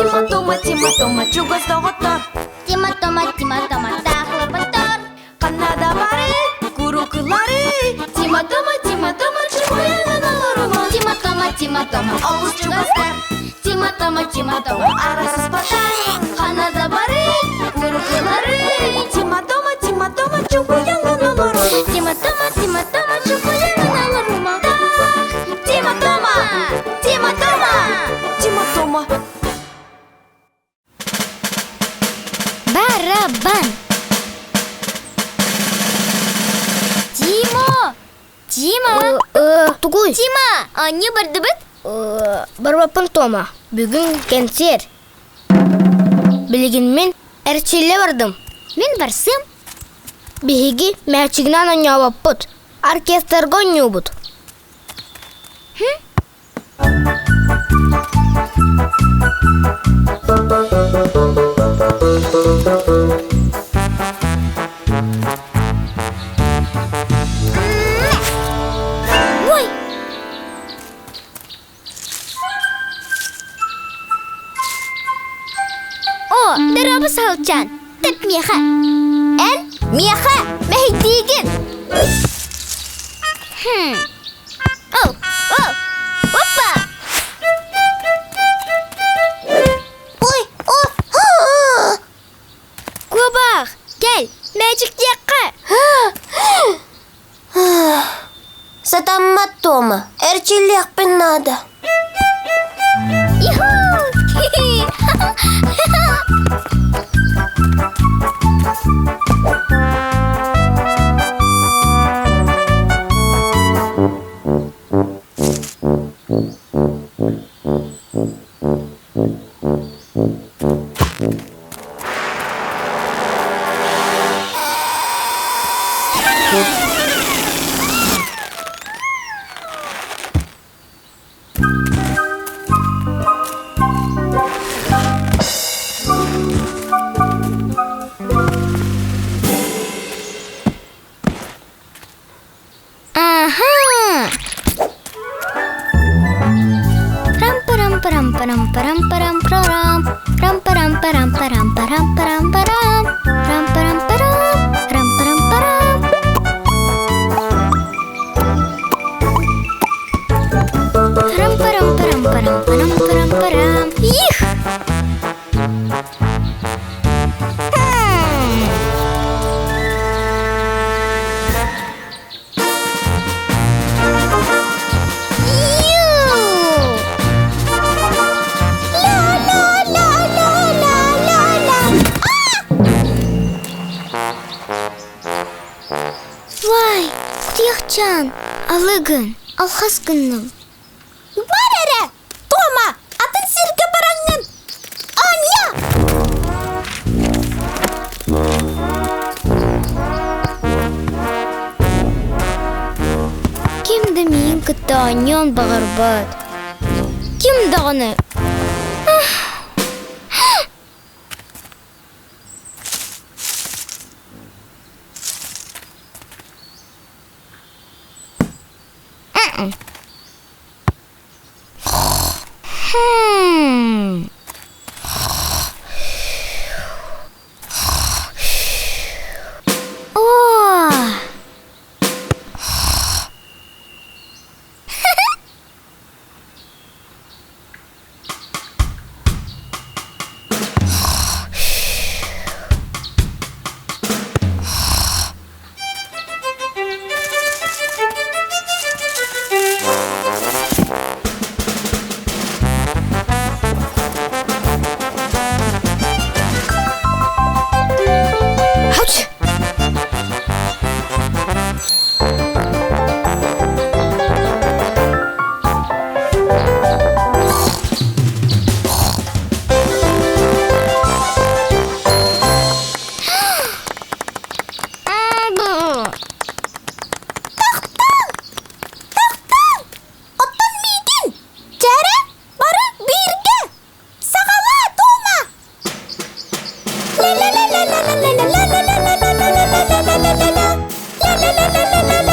Тима Тома, Тима Тома, чугас доҕоттор. Тима Тома, Тима Тома, таахлапаттар. Ханна да бары, курукулары. Тима Тома, Тима Тома, чугуйанан олорума. Тима Тома, Тима Тома, Олус чугастар. Тима Тома, Тима Тома, Арасыспатар. Ханна да бары, Курукулары. Тима Тома, Тима Тома, чугуйанан олорума. Тима Тома, Тима Тома, чугуйанан олорума. Тима Тома, Тима Тома, Тима Тома. Барабан! Тимо! Тима! Тугуй? Тима! Анне бардыбыт? Барбаппын Тома. Бүгүн кэнсиэр. Билигин мин эрчиллэ бардым. Мин барсым. Биһиги мээчигинэн оонньообоппут. Оркестрга оонньуубут. Ой! О, дорообо саһылчаан, тэп миэхэ. Эн миэхэ мэһэйдиигин. Хм. О, о, опа! Ой, о, а! Куобах, кэл, мээчиктиэххэ. Сатаммат Тома, эрчиллиэхпин наада. Ага! Рам-парам-парам-парам-парам-парам-парам. Рам-парам-парам-парам-парам-парам. Рам-парам-парам. Рам-парам-парам. Рам-парам-парам-парам-парам-парам-парам. Их! Хм. Ю! Ла-ла-ла-ла-ла-ла-ла. Вай, кутуйахчаан, алыгын, алхас гынным. Бар эрэ, Тома, атын сиргэ бараҥҥын. Аня! Ким да миигин кытта оонньуон баҕарбат. Ким даҕаны. Хм. О! Ouch! Оттон миигин! Чээрэ, бары бииргэ! Саҕалаа, Тома! Ла-ла-ла-ла-ла-ла-ла-ла-ла-ла-ла-ла-ла-ла-ла-ла-ла. Ла-ла-ла-ла-ла-ла-ла-ла-ла-ла.